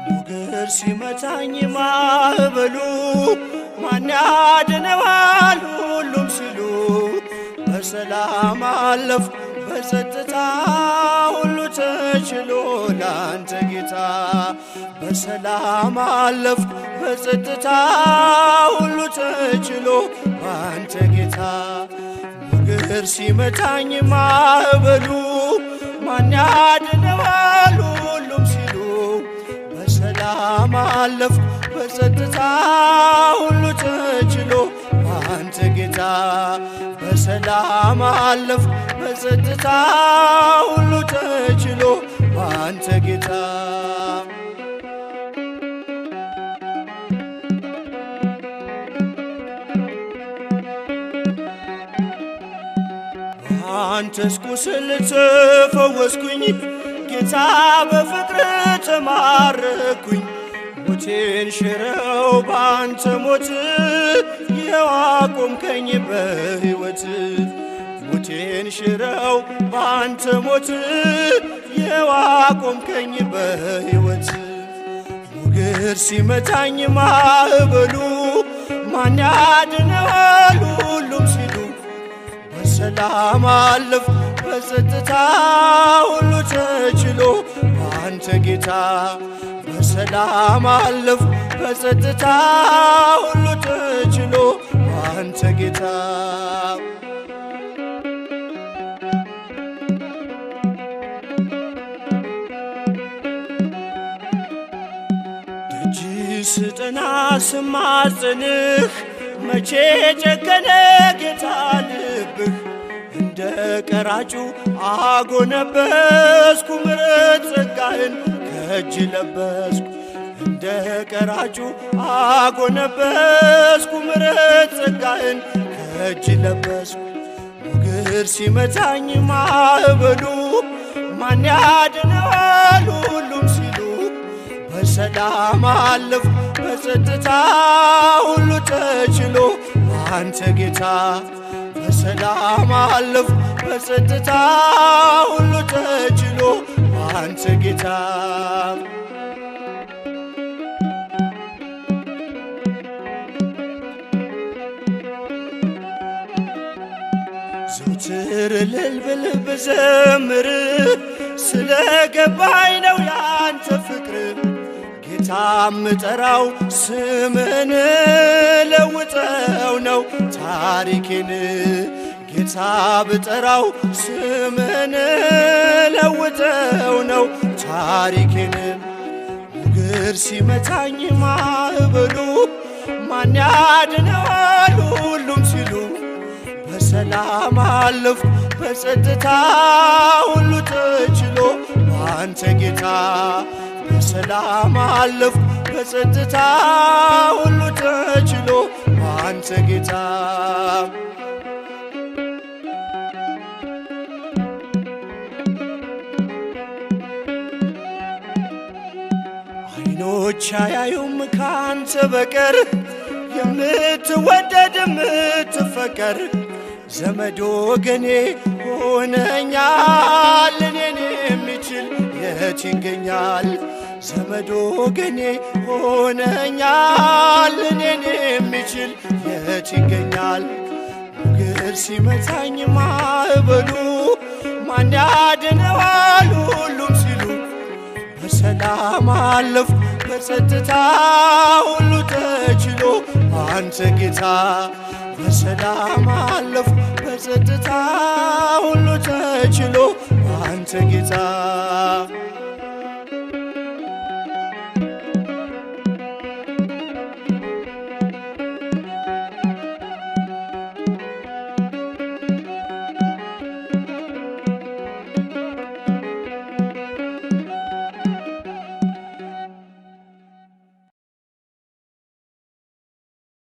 ሞገድ ሲመታኝ ማዕበሉ ማን ያድነዋል ሁሉም ሲሉ፣ በሰላም አለፍኩ በጸጥታ ሁሉ ተችሎ ላንተ ጌታ። በሰላም አለፍኩ በጸጥታ ሁሉ ተችሎ ባንተ ጌታ። ሞገድ ሲመታኝ ማዕበሉ ማን ያድነዋል ሁሉም ሲሉ፣ በሰላም አለፍኩ በጸጥታ ሁሉ ተችሎ ባንተ ጌታ። በሰላም አለፍኩ በጸጥታ ሁሉ ተችሎ ባንተ ጌታ። አንተስ ቁስል ተፈወስኩኝ ጌታ፣ በፍቅር ተማረኩኝ። ሞቴን ሽረው ባንተ ሞት፣ ይኸው አቆምከኝ በሕይወት። ሞቴን ሽረው ባንተ ሞት፣ ይኸው አቆምከኝ በሕይወት። ሞገድ ሲመታኝ ማዕበሉ ማን ያድነዋል ሁሉም ሲሉ፣ በሰላም አለፍኩ በጸጥታ ሁሉ ተችሎ ባንተ ጌታ። በሰላም አለፍኩ በጸጥታ ሁሉ ተችሎ ባንተ ጌታ። ደጅ ስጠና ስማጽንህ መቼ ጨከነ ጌታ ልብህ? እንደ ቀራጩ አጎነበስኩ፣ ምሕረት ጸጋህን ከእጅ ለበስኩ። እንደ ቀራጩ አጎነበስኩ፣ ምሕረት ጸጋህን ከእጅ ለበስኩ። ሞገድ ሲመታኝ ማዕበሉ ማን ያድነዋል ሁሉም ሲሉ፣ በሰላም አለፍኩ በጸጥታ ሁሉ ተችሎ አንተ ጌታ። በሰላም አለፍኩ በጸጥታ ሁሉ ተችሎ አንተ ጌታ። ዘውትር እልል ብል ብዘምር ስለ ገባኝ ነው ያንተ ፍቅር። ጌታ ምጠራው ስምን ለውጠው ነው ታሪኬን። ጌታ ብጠራው ስምን ለውጠው ነው ታሪኬን። ሞገድ ሲመታኝ ማዕበሉ ማን ያድነዋል ሁሉም ሲሉ፣ በሰላም አለፍኩ በጸጥታ ሁሉ ተችሎ ባንተ ጌታ። በሰላም አለፍኩ በጸጥታ ሁሉ ተችሎ ባንተ ጌታ። አይኖች አያዩም ካንተ በቀር፣ የምትወደድ የምትፈቀር፣ ዘመድ ወገኔ ሆነኛል። እኔን የሚችል የት ይገኛል? ዘመድ ወገኔ ሆነኛል። እኔን የሚችል የት ይገኛል? ሞገድ ሲመታኝ ማዕበሉ ማን ያድነዋል ሁሉም ሲሉ፣ በሰላም አለፍኩ በጸጥታ ሁሉ ተችሎ አንተ ጌታ። በሰላም አለፍኩ በጸጥታ ሁሉ ተችሎ አንተ ጌታ።